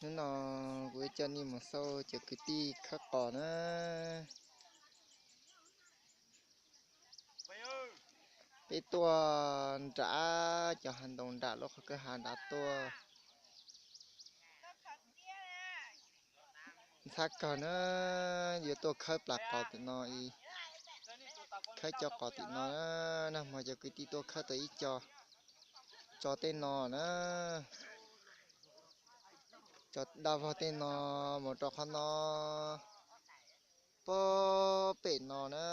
Hnub no kuv coj nej mus xauj cov kwv tij khawb qos na. Peb tuaj nram cov hav ntoo nram lub qhov kwj ha nrad tuaj. Ntxhab kawg na, yuav tuaj khawb plas qos tim no, khawb cov qos tim no na. Nag hmo cov kwv tij tuaj khawb tau ib co tso tej no na. Cov dab vog tej no mus rau qhov no, puag pem no na.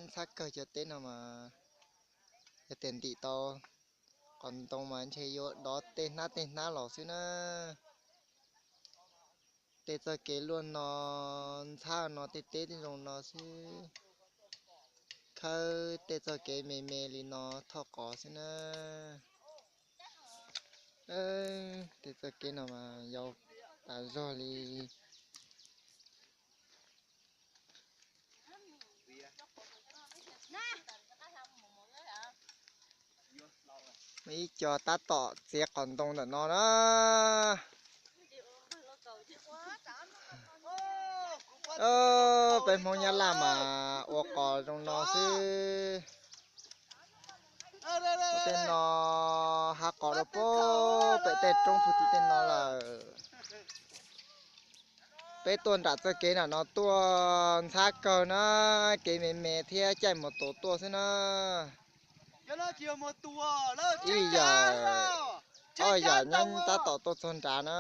Ntxhab kawg cov teb no mas yog tias ntim tau qos ntoo mas ntshe yuav dov tej hnab tej hnab los xwb na. Tej txoj kev luaj no, ntxhab no tej teb zoo no xwb. Khawb tej txoj kev me me li no thauj qos xwb na. Tej txoj kev no mas yau tas zog li. Muaj ib co tab tom txiav qos ntoo ntawm no na. Peb Hmoob Nyab Laj mas ua qos zoo no xwb. Tej no hav qos rau puag pem tej roob puag tim tej no lawm. Peb tuaj nram txoj kev nram no tuaj ntxhab kawg na, kev me me thiab caij mus tus tuaj xwb na. Ib yam, ob yam nyob tab tom tuaj txog nrad na.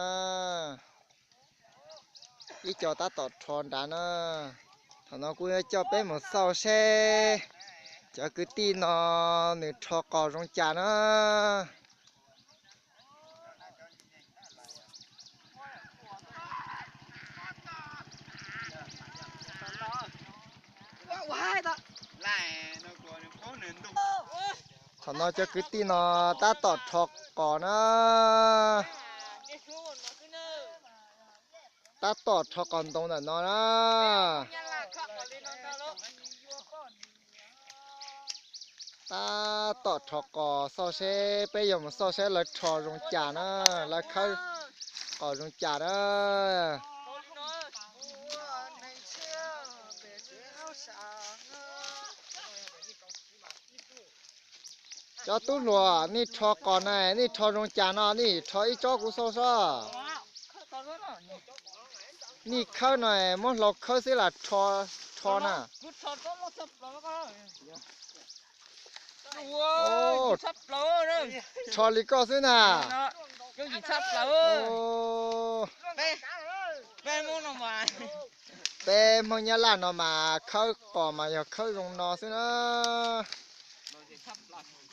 Ib co tab tom rho nrad na. Thaum no kuv yuav coj peb mus xauj seb cov kwv tij no nws rho qos zoo cas na. Thaum no cov kwv tij no tab tom rho qos na. Tab tom rho qos ntoo ntawm no na. Tab tom rho qos xauj seb, peb yuav mus xauj seb lawv rho zoo cas na, lawv khawb qos zoo cas na. Cov tub hluas, nej rho qos na, nej rho zoo cas no, nej rho ib tsob kuv xauj sob. Nej khawb no, muab hlau khawb xwb las rho na. Rho li koj xwb na. Peb Hmoob Nyab Laj no mas khawb qos mas yog khawb zoo no xwb na.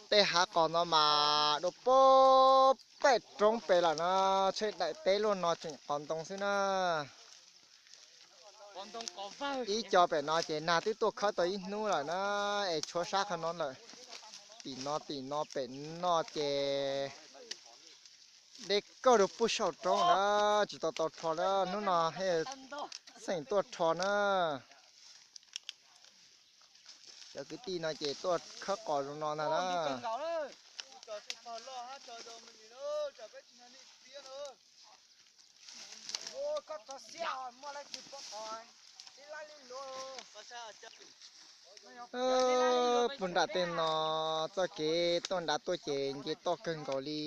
Tej hav qos no mas dua puag pem roob pem lawm na, tsheej daim teb luaj no tseem qos ntoo xwb na. Ib co pem no ces nag twb tuaj khawb tau ib hnub lawm na, es tshuav sab qhov no lawm. Tim no tim no pem no ces deb kawg rau puag saum roob na, tsis tau tau rho na, hnub no xeem tuaj rho na. Cov kwv tij no ces tuaj khawb qos zoo no ntag na. Puag nram tej no, txoj kev tuaj nrad tuaj ces nce toj kawg nkaus li.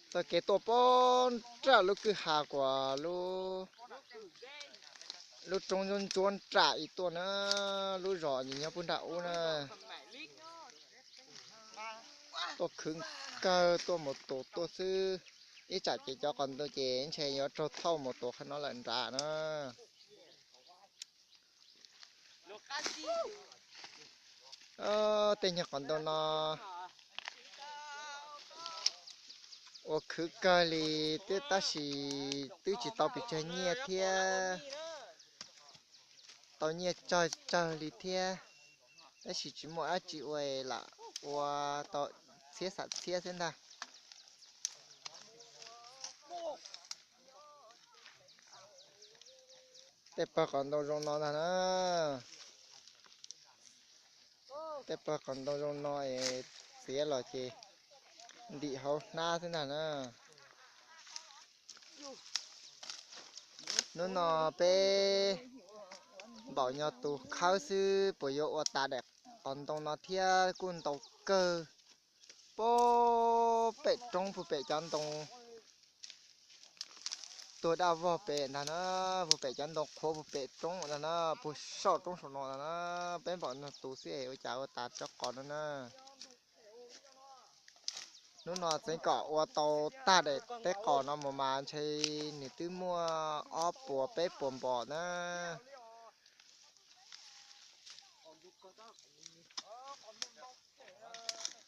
Txoj kev tuaj puag nram lub kwj ha kuas lub roob ntsuab ntsuab nram ib tuaj na, lub zos nyob puag nram ub na. Tuaj khwv kawg tuaj mus tus tuaj xwb. Ib tsam ces cov qos ntoo ces ntshe yuav raug thauj mus tus qhov no lawm nrad na. Tej nyuag qos ntoo no ua khwv kawg li, twb tab sis twb tsis tau pes tsawg nyiaj thiab, tau nyiaj tsawg tsawg li thiab, tab sis tsis muaj dab tsi ua, lam ua tau txhiab xam txhiab xwb ntag. Tej pawg qos ntoo zoo no ntag na. Tej pawg qos ntoo zoo no es txiav los ces ntim hauv hnab xwb ntag na. Hnub no peb npaum nyob tus khawb xwb puas yuav ua tas daim qos ntoo no thiab kuj ntau kawg. Puag pem roob puag pem cov ntoo tuag daj vog pem ntag na, puag pem cov ntoo qhuav puag pem roob ntag na, puag saum roob saum no ntag na, peb npaum no tus xwb es ua cas ua tas tsob qos no na. Hnub no txeev kom ua tau tag daim teb qos no mus mas ntshe nws twb muaj ob puas peb puas npos na.